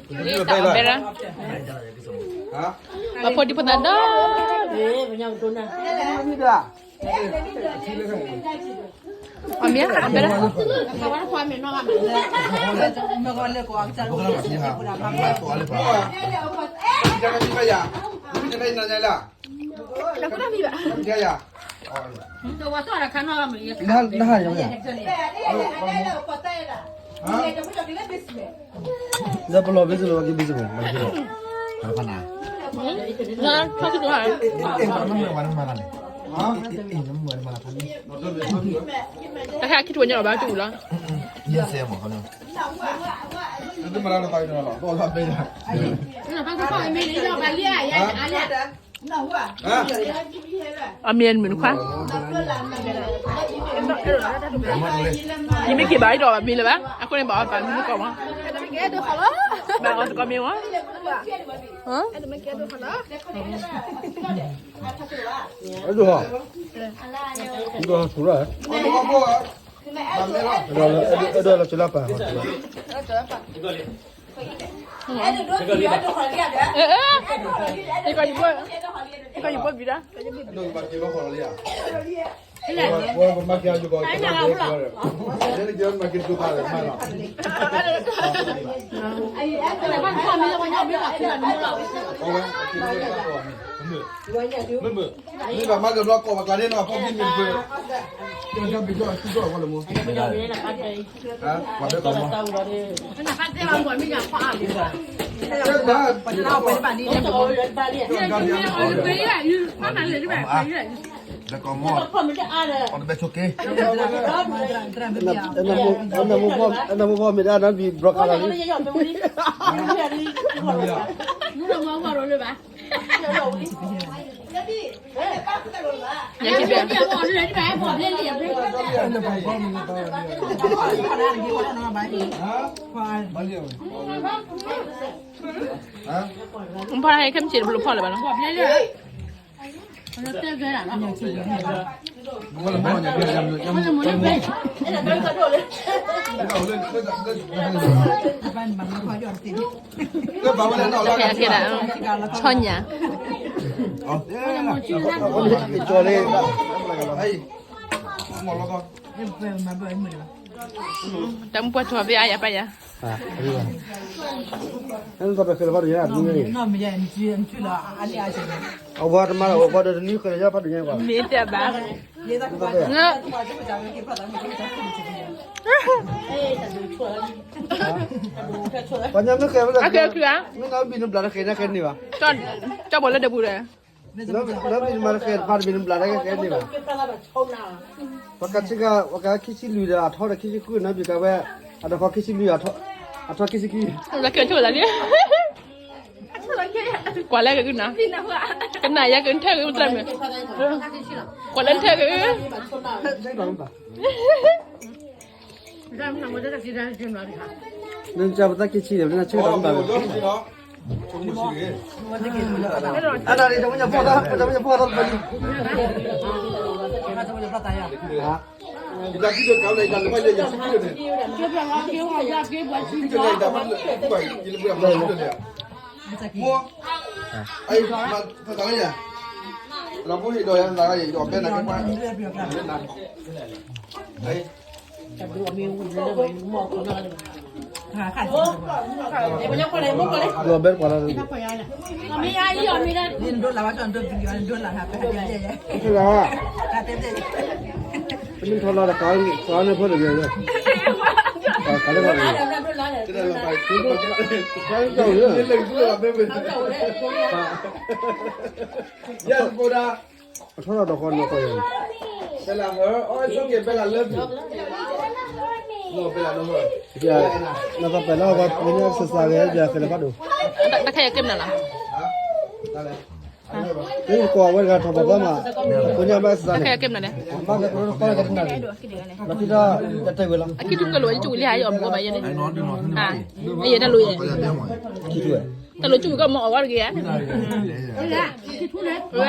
လံတၢ်အီၣ်ဘဲရၣ်, ပှၤဖိဒံဖိသၣ်ဒီး, အီၣ်မ့ၢ်အီၣ်ဘဲရၣ်, လၢပလီၢ်ဘ့ၣ်စၢ်လီၤက့ၤဘ့ၣ်စၢ်မး, တၢ်ခါခံထံၣ်ဝဲညါအီၣ်ဘဲတူၢ်လီၤ, အမ့ၢ်မုၢ်နခွါ, ယမ့ၢ်က့ၤဘၣ်အံၤဒီးဘၣ်မ့ၢ်လၢၤဘၣ်, အဃိန့ၣ်ဘၣ်အီၣ်ဘၣ်မ့ၢ်မ့ၢ်ကီၢ်မး, ဘၣ်အီၣ်သကိးမ့ၢ်ဝဲ, အဲဒိး, အဲဒိးဆူၣ်ရၣ်, အဲဒိးလီၤစူၤလၢပၢ်, ဝဲပမၤက့ၤအီၤယိၤကီး, မ့ၢ်ဘၣ်မၤကဘျီကိးပကျါန့ၣ်နီၤ ဖီၣ်ဘံၣ်မ့ၢ်တပၢၢ်, ကဘျီကိးမ့ၢ်, ပှၤဘဲကိးမ့ၢ်, ဘဲကိးမ့ၢ်, အီၣ်တဘဲဆိက့, အနၢ်မိၢ်ဖီမ့ၢ်ဒၣ်နဘံၣ်ဘျီခါလီၤလံ, ဖီၣ်ဟဲခဲမုၢ်ဆ့ၣ်တဘျီဖီၣ်လၢၤဘၣ်နီၤ, ဆီညါ, တၢ်မုၢ်ပှၢ်ထီၣ်ဖဲအါယၤပၢ်ယၤ, အဝဲတမၤလၢၤ အဝဲဒီးတနွံဃဲၤလၢယၤဖးဒိၣ်ညါကွၢ်, မ့ၢ်တဲဘၣ်, ပှၤညါမ့ၢ်ဃဲၤဝဲလၢ, မ့ၢ်နဘံၣ်နဘျၣ်တဃဲၤန့ၣ်ဃဲၤန့ၢ်ဘၣ်, ကၠီဘီလၢဒဲပူၤဒီး နဘံၣ်နမၤတဃဲၤတဖၣ်တဘံၣ်နဘျၣ်တဃဲၤန့ၢ်ဘၣ်, ပှၤကဆ့ကၤ ပှၤကခံဆံလွံၢ်ဒီးအထီဒီးခံဆံဃုနဘံၣ်ကဝဲ, အတခီခံဆံလွံၢ်, အထီခံဆံခံ, လၢကဆိၣ်လၢလံ, ကွၢ်လၢကကနၣ်, ကနၣ်ယၤကနထၢၣ်ကတၢ်မုၢ်, ကွၢ်လၢနထၢၣ်က နကပသးက့ၤဆံးဒီး နဆၢကတီၢ်ဘၣ်, အနၢ်ရံၣ် တမ့ၢ်ညါဖှီၣ်သး, တမ့ၢ်ညါဖှီၣ်သးလၢပှၤလံ, ဒီးဘဲတပှၤလီၤ, တမ့ၢ်ထီၣ်လီၤတကး, ကါလၢ, အထီၣ်ဒီးဃီနီၢ်ကီၢ်ယၤ, နသးပှဲၤလၢအဝဲပှၤန့ၣ် စစါဂဲၤ ယၤဃဲၤလၢဖးဒိၣ်, တၢ်ခဲယၤက့ၤမနုၤလီၤ, မ့ၢ်ကီၢ်ဝဲတဂၤထီၣ်ပှၤဘီမး, ဖိညါဘၣ်စစါန့ၣ်, ဘၣ်ဃဲၤကရၢတကီၢ်လၢကတနၢ်, လီၤတံၢ်တၢ်တဲဝဲလီၤ, အခံထူကလိာ်ဝဲယကၠူလံဧါ ယအီၣ်မူကီၢ်ဘၣ်ယဲန့ၣ်, အယဲၢ်တၢ်လိၤယဲၢ်, တၢ်လိၤကၠူကီၢ်မ့ၢ်အီၣ်ဝဲတဂ့ၤဧါ, ဝဲ